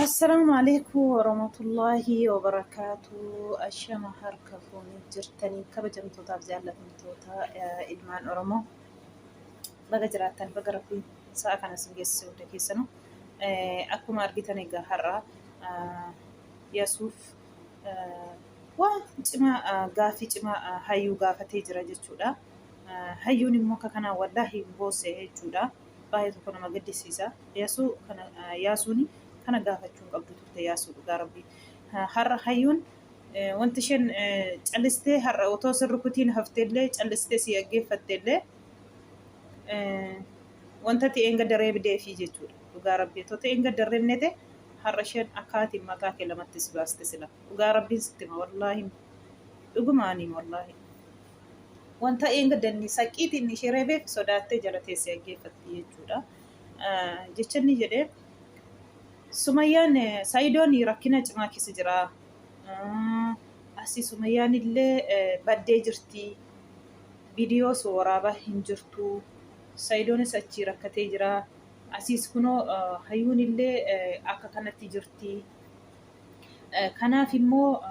Assalaamu alaikum warahmatullaahi wabarakaatu. Ashama harka fuunee jirtanii kabajamtootaaf jaallatamtoota ilmaan Oromoo baga jiraattan baga rabbiin sa'a kana isin geessise hunda keessanuu. Akkuma argitan egaa har'a Yasuuf waan cimaa gaaffii cimaa hayyuu gaafatee jira jechuudha. Hayyuun immoo akka kanaa wallaahi boosse jechuudha. Baay'ee tokko nama gaddisiisa. Yaasuu kana yaasuun kana gaafachuu hin qabdu turte yaasuu dhugaa rabbii. Har'a hayyuun wanti isheen callistee har'a otoo sin rukutiin hafteellee callistee si dhaggeeffatteellee wanta ati eengadda reebdeefii jechuudha. Dhugaa rabbii otoo ta'e eengadda hin reebne ta'e har'a isheen akkaatiin mataa kee lamatti si baaste sila. Dhugaa rabbiin sitti hima wallaahi dhugumaanii wallaahi. Wanta eengadda inni saqqiitiin inni ishee reebeef sodaattee jala teessee dhaggeeffatti jechuudha. Jecha inni jedhe Sumayyaan Sayidoon rakkina cimaa keessa jira. Asii Sumayyaan illee baddee jirti. Viidiyoos waraabaa hin jirtu. Sayidoonis achii rakkatee jira. Asiis kunoo hayyuun illee akka kanatti jirti. Kanaaf immoo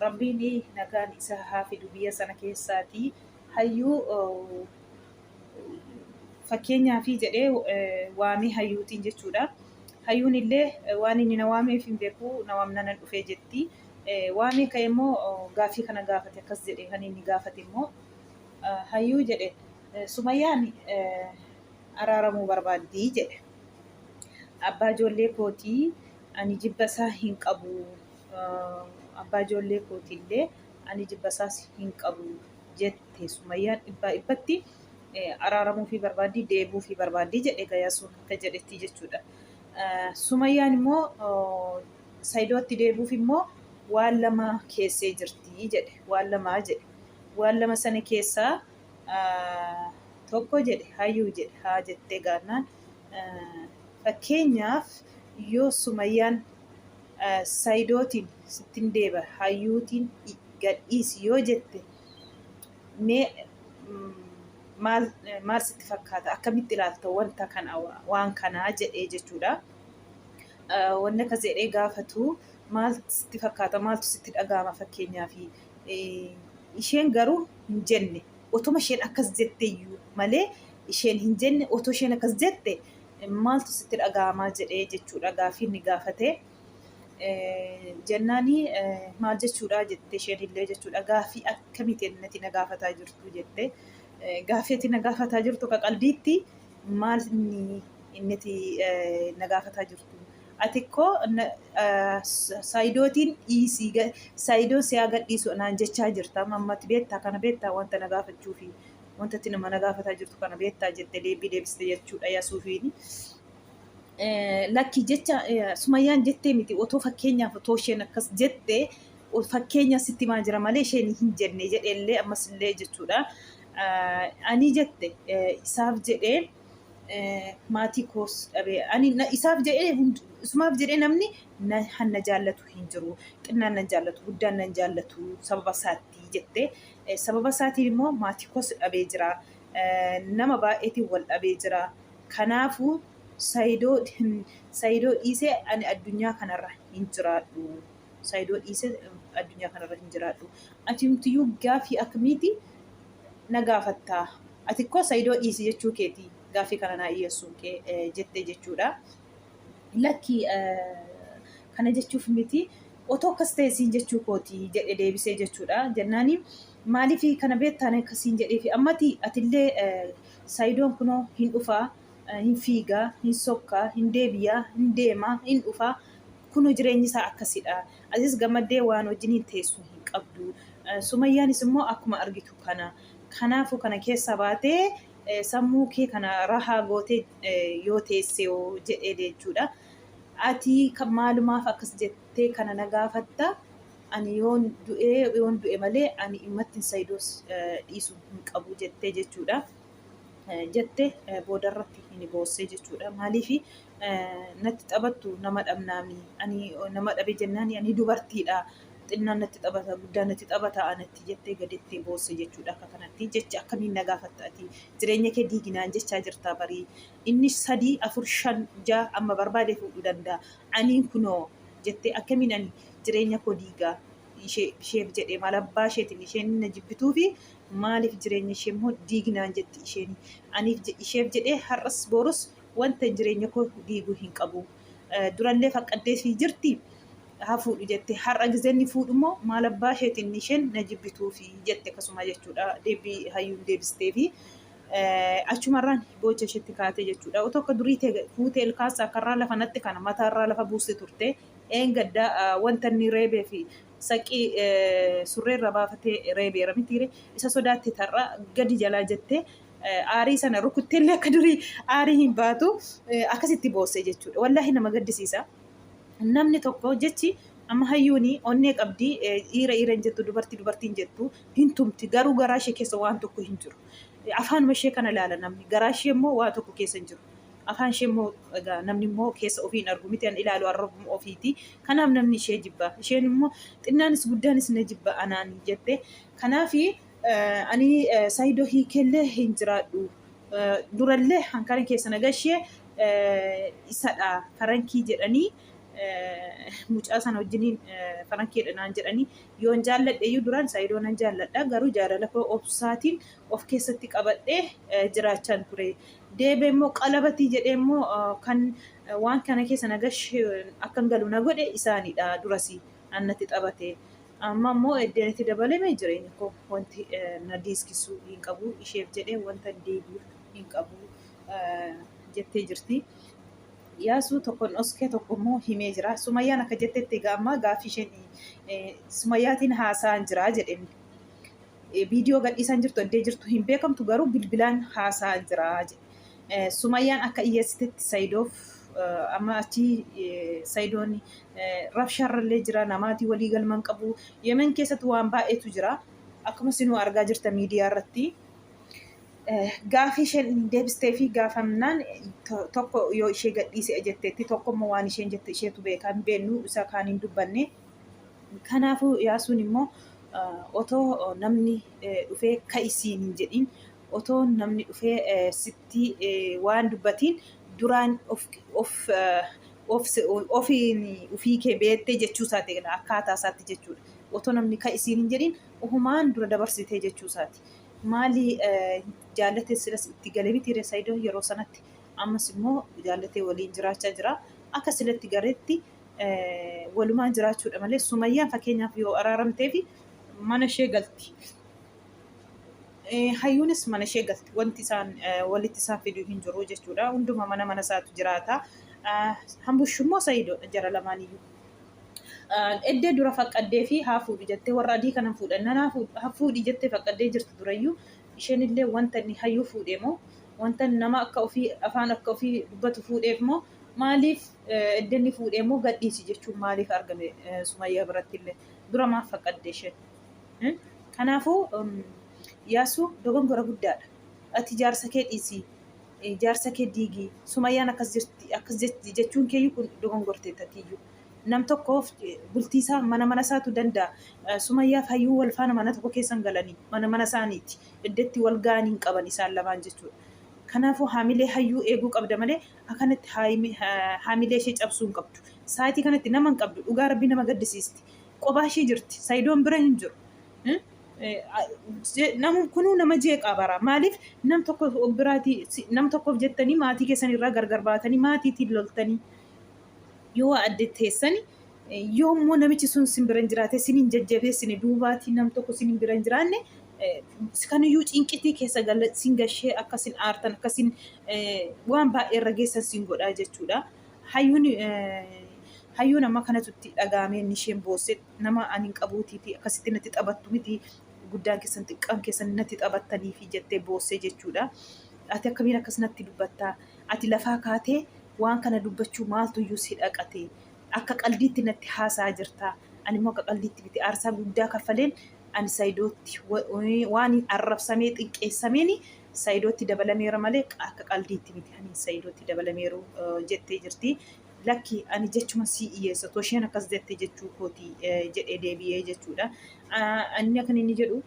Rabbiin nagaan isa haa fidu biyya sana keessaati. Hayyuu fakkeenyaaf jedhee waamee hayyuutiin jechuudha. Hayyuun illee waan inni na waameef hin beeku na waamna nan dhufee jetti. Waamee ka'e immoo gaaffii kana gaafate akkas jedhe kan inni gaafate immoo hayyuu jedhe Sumayyaan araaramuu barbaaddii jedhe. Abbaa ijoollee kootii ani jibba isaa hin qabu. Abbaa ijoollee kootiillee ani jibba isaas hin qabu jette Sumayyaan dhibbaa dhibbatti araaramuufii barbaaddii deebi'uufii barbaaddii jedhe Gayasuun akka jedhetti jechuudha. Sumayyaan immoo Sayidootti deebi'uuf immoo waan lama keessee jirti jedhe waan lamaa jedhe waan lama sana keessaa tokko jedhe hayyuu jedhe haa jettee gaannaan fakkeenyaaf yoo Sumayyaan Sayidootiin sittin deeba hayyuutiin gadhiisi yoo jette mee maal maal sitti fakkaata akkamitti ilaalta wanta kana waan kanaa jedhee jechuudha. Wanni akkas jedhee gaafatu maal sitti fakkaata maaltu sitti dhaga'ama fakkeenyaaf isheen garuu hin jenne otuma isheen akkas jetteyyuu malee isheen hin jenne otoo isheen akkas jette maaltu sitti dhaga'amaa jedhee jechuudha gaaffii inni gaafate. Jennaani maal jechuudha jette isheen illee jechuudha gaaffii akkamiiti natti na gaafataa jirtu jette. Gaaffii ati na gaafataa jirtu ka qalbiitti maal inni inniti na gaafataa jirtu. Ati koo saayidootiin dhiisii saayidoon si haa gadhiisu naan jechaa jirta. Ammatti beektaa kana beektaa wanta na gaafachuufi. Wanta ati nama na gaafataa jirtu kana beektaa jette deebii deebiste jechuudha Yasuufiin. Lakki jecha Sumayyaan jettee miti otoo fakkeenyaaf otoo isheen akkas jette fakkeenya sitti himaa jira malee isheen hin jenne jedheellee ammas illee jechuudha. Ani jette isaaf jedhee maatii koos dhabee ani isaaf jedhee isumaaf jedhee namni na jaallatu hin jiru xinnaan nan jaallatu guddaan nan jaallatu sababa isaatti jette sababa isaatiin immoo maatii koos dhabee jira nama baay'eetiin wal dhabee jira kanaafuu sayidoo sayidoo dhiisee ani addunyaa kanarra hin jiraadhu sayidoo dhiisee addunyaa kanarra hin jiraadhu atimtiyyuu gaafii akkamiiti na gaafattaa ati koo sayidoo dhiisi jechuu keeti gaaffii kana naa dhiyeessuun kee jette jechuudha. Lakki kana jechuuf miti otoo akkas ta'e siin jechuu kooti jedhe deebisee jechuudha. Jennaani maaliif kana beektaan akkasiin jedheefi ammati atillee sayidoon kunoo hin dhufaa hin fiigaa hin sokkaa hin deebiyaa hin deemaa hin dhufaa kunoo jireenyi isaa akkasidha. Atis gammaddee waan wajjiniin teessu hin qabdu. Sumayyaanis immoo akkuma argitu kana. Kanaafuu kana keessaa baatee sammuu kee kana rahaa gootee yoo teesse hoo jedhee jechuudha. Ati maalumaaf akkas jettee kana na gaafatta? Ani yoon du'ee yoon du'e malee ani immattin Sayidoos dhiisu hin qabu jettee jechuudha. Jette boodarratti hin boossee jechuudha. Maaliif natti taphattu nama dhabnaami. Ani nama dhabe jennaan ani dubartiidha. Xinnaan natti taphata guddaan natti taphata anatti jettee gaditti boosse jechuudha. Akka kanatti jecha akkamiin na gaafatta ati jireenya kee diiginaan jechaa jirtaa barii inni 3 4 5 6 amma barbaade fuudhuu danda'a aniin kunoo jettee akkamiin ani jireenya koo diigaa ishee isheef jedhee maal abbaa isheetiin isheen na jibbituufi maaliif jireenya ishee immoo diiginaan jetti isheen aniif isheef jedhee har'as borus wanta jireenya koo diiguu hin qabu durallee faqqaddeefii jirti haa fuudhu jette har'a gizeenni fuudhu immoo maal abbaa isheetiin isheen na jibbituufi jette akkasuma jechuudha deebii hayyuun deebisteefi achumarraan boocha isheetti kaatee jechuudha otoo akka durii fuutee ilkaansaa karraa lafa natti kana mataarraa lafa buuste turte eengadda wanta inni reebee fi saqii surreerra baafatee reebeera mitiire isa sodaatte tarra gadi jalaa jettee aarii sana rukutteellee akka durii aarii hin baatu akkasitti boosse jechuudha. Wallaahi nama gaddisiisa. Namni tokko jechi amma hayyuuni onnee qabdi dhiira dhiira hin jettu dubartii dubartii hin jettu hin tumti garuu garaa ishee keessa waan tokko hin jiru. Afaanuma ishee kana ilaala namni garaa ishee immoo waa tokko keessa hin jiru. Afaan ishee immoo egaa namni immoo keessa ofii hin argu miti an ilaalu arrabuma ofiiti. Kanaaf namni ishee jibba. Isheen immoo xinnaanis guddaanis na jibba anaan jette. Kanaaf ani Saidoo hiikellee hin jiraadhu. Durallee hankana keessa na gashee isadha farankii jedhanii mucaa sana wajjiniin farankiidha naan jedhanii yoon jaalladhe iyyuu duraan Saidoo nan jaalladha garuu jaalala koo obsaatiin of keessatti qabadhee jiraachaan ture. Deebee immoo qalabatii jedhee immoo kan waan kana keessa na gashee akkan galu na godhe isaanidha durasii annatti taphate. Amma immoo eddeen itti dabalame jireenya koo wanti na diiskisuu hin qabu isheef jedhee wanta deebi'u hin qabu jettee jirti. Yaasuu tokkoon dhoskee tokko immoo himee jira. Sumayyaan akka jettetti egaa amma gaaffii isheen Sumayyaatiin haasa'aan jira jedheen. Viidiyoo gadhiisaan jirtu addee jirtu hin beekamtu garuu bilbilaan haasa'aan jira jedhe. Sumayyaan akka iyyeessitetti Sayidoof amma achi Sayidoon rabshaarrallee jira namaatii walii galman qabu Yemen keessatti waan baay'eetu jira akkuma isinuu argaa jirta miidiyaa irratti. Gaafii isheen deebistee fi gaafamnaan tokko yoo ishee gadhiise jetteetti tokko immoo waan isheen jette isheetu beeka hin beeknu isa kaan hin dubbanne. Kanaafuu Yaasuun immoo otoo namni dhufee ka'isiin hin jedhin otoo namni dhufee sitti waan dubbatiin duraan of of of ofiin ufii kee beettee jechuu isaati akkaataa isaatti jechuudha. Otoo namni ka'isiin hin jedhin ofumaan dura dabarsitee jechuu isaati. Maali jaallatee silas itti gale miti ree Saidoo yeroo sanatti ammas immoo jaallatee waliin jiraachaa jira. Akka silatti gareetti walumaan jiraachuudha malee Sumayyaan fakkeenyaaf yoo araaramteefi mana ishee galti. Hayyuunis mana ishee galti. Wanti isaan walitti isaan fidu hin jiru jechuudha. Hunduma mana mana isaatu jiraata. Hambush immoo Sayidoodha jara lamaaniyyuu. Eddee dura faqqaddee fi haa fuudhu jettee warra adii kanan fuudhan nan haa fuudhi jettee faqqaddee jirti durayyuu. Isheen illee wanta inni hayyuu fuudhee moo wanta nama akka ofii afaan akka ofii dubbatu fuudheef moo maaliif eddee inni fuudhee immoo gadhiisi jechuun maaliif argame Sumayyaa biratti illee dura maaf faqqadde isheen. Kanaafuu Yaasuu dogongora guddaadha. Ati jaarsa kee dhiisi. Jaarsa kee diigi. Sumayyaan akkas jirti akkas jetti jechuun keeyyuu kun dogongorteetta atiyyuu. Nam tokkoof bultii isaa mana mana isaatu danda'a. Sumayyaaf hayyuu wal faana mana tokko keessa hin galanii mana mana isaaniiti. Iddootti wal ga'anii hin qaban isaan lamaan jechuudha. Kanaafuu haamilee hayyuu eeguu qabda malee akkanatti haamilee ishee cabsuu hin qabdu. Sa'aatii kanatti nama hin qabdu dhugaa rabbii nama gaddisiisti. Qobaa ishee jirti. Sayidoon bira hin jiru. Namu kunuu nama jeeqaa bara. Maaliif nam tokko biraatii nam tokkoof jettanii maatii keessan irraa gargar baatanii maatiitiin loltanii yoo waa adda teessani yoo immoo namichi sun sin bira hin jiraate sin hin jajjabeessine duubaatii nam tokko sin bira hin jiraanne kaniyyuu cinqitii keessa sin gashee akka sin aartan akka sin waan baay'ee irra geessan sin godhaa jechuudha. Hayyuun hayyuun amma kanatu itti dhaga'amee inni isheen boosse nama ani hin qabuutiiti akkasitti natti taphattu miti guddaan keessan xiqqaan keessan natti taphattaniifi jettee boossee jechuudha. Ati akkamiin akkas natti dubbattaa? Ati lafaa kaatee waan kana dubbachuu maaltu iyyuu si dhaqate? Akka qaldiitti natti haasa'aa jirta. Ani immoo akka qaldiitti miti aarsaa guddaa kaffaleen ani Sayidootti waan arrabsamee xiqqeessameen Sayidootti dabalameera malee akka qaldiitti miti ani Sayidootti dabalameeru jettee jirti. Lakki ani jechuma sii iyyeessa otoo isheen akkas jette jechuu kooti jedhee deebi'ee jechuudha. Inni akkan inni jedhu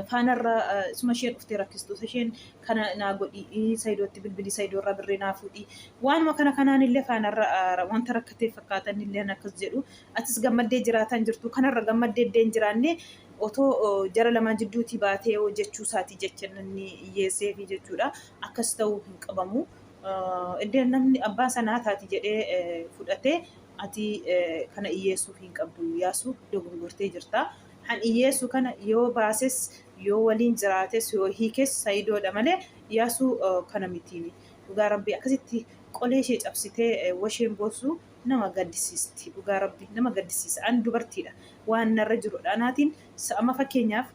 faanarra isuma isheen dhuftee rakkistu isheen kana naa godhi Sayidootti bilbili Sayidoo irraa birrii naa fuudhi waanuma kana kanaan illee faanarra wanta rakkatee fakkaatan illee akkas jedhu atis gammaddee jiraataan jirtu kanarra gammaddee illee hin jiraanne otoo jara lamaan jidduutii baatee jechuu isaati jecha inni hiyyeesseefi jechuudha akkas ta'uu hin qabamu. Iddeen namni abbaa sanaa taati jedhee fudhatee ati kana iyyeessuuf hin qabdu Yaasuu dogongortee jirta. Han iyyeessu kana yoo baases yoo waliin jiraates yoo hiikes Sayidoodha malee Yaasuu kana mitiini. Dhugaa rabbii akkasitti qolee ishee cabsitee washeen boossu nama gaddisiisti. Dhugaa rabbii nama gaddisiisa. An dubartiidha. Waan narra jirudha. Anaatiin amma fakkeenyaaf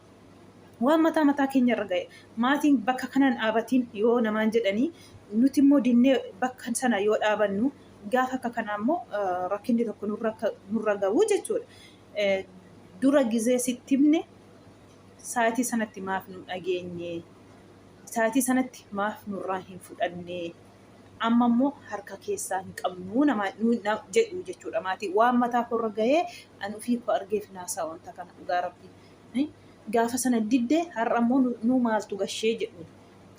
waan mataa mataa keenya irra ga'e maatiin bakka kanan dhaabatiin yoo namaan jedhanii nuti immoo dinnee bakka sana yoo dhaabannu gaafa akka kanaa immoo rakkinni tokko nurra ga'u jechuudha. Dura gizee sitti himne sa'aatii sanatti maaf nu dhageenye? Sa'aatii sanatti maaf nurraa hin fudhanne? Amma immoo harka keessaa hin qabnu nama jedhu jechuudha maatii. Waan mataa koorra ga'ee an ofii koo argeef naasaa wanta kana dhugaa rabbii. Gaafa sana didde har'a immoo nu maaltu gashee jedhuun.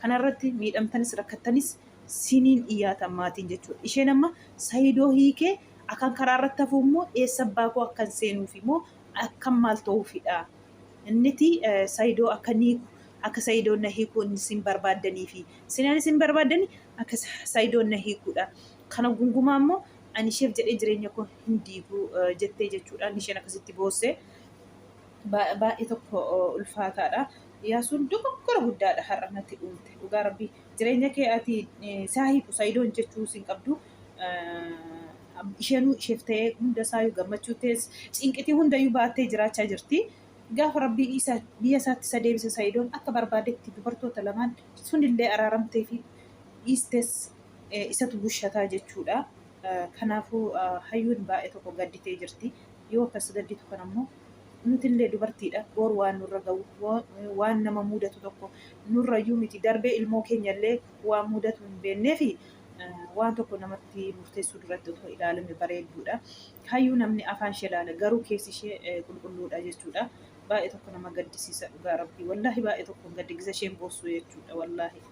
Kanarratti miidhamtanis rakkattanis siniin iyyaatan maatiin jechuudha. Isheen amma Sayidoo hiikee Akan karaa irratti hafuu immoo eessa abbaa koo akkan seenuufi moo akkam maal ta'uufidha? Inniti Saidoo akka niiku akka Saidoon na hiiku inni isin barbaaddaniifi. Isin ani isin barbaaddani akka Saidoon na hiikuudha. Kana gungumaa immoo ani isheef jedhee jireenya koo hin diigu jettee jechuudha. Inni isheen akkasitti boosse baay'ee tokko ulfaataadha. Yaasuun dogoggora guddaadha har'a natti uumte. Dhugaa rabbii jireenya kee ati saa hiiku Saidoon jechuu sin qabdu. Isheenuu isheef ta'ee hunda isaayyuu gammachuu ta'es cinqitii hundayyuu baattee jiraachaa jirti. Gaafa rabbii isa biyya isaatti isa deebise Sa'idoon akka barbaadetti dubartoota lamaan sunillee araaramtee fi dhiistes isatu bushataa jechuudha. Kanaafuu hayyuun baay'ee tokko gadditee jirti. Yoo akkas gadditu kana immoo nutillee dubartiidha. Boru waan nurra ga'u waan nama mudatu tokko nurrayyuu miti darbee ilmoo keenyallee waan mudatu hin beekneefi waan tokko namatti murteessuu duratti otoo ilaalame bareedduudha. Hayyuu namni afaan ishee ilaala garuu keessi ishee qulqulluudha jechuudha. Baay'ee tokko nama gaddisiisa dhugaa rabbii. Wallaahi baay'ee tokko gaddi gisa isheen boossu jechuudha wallaahi.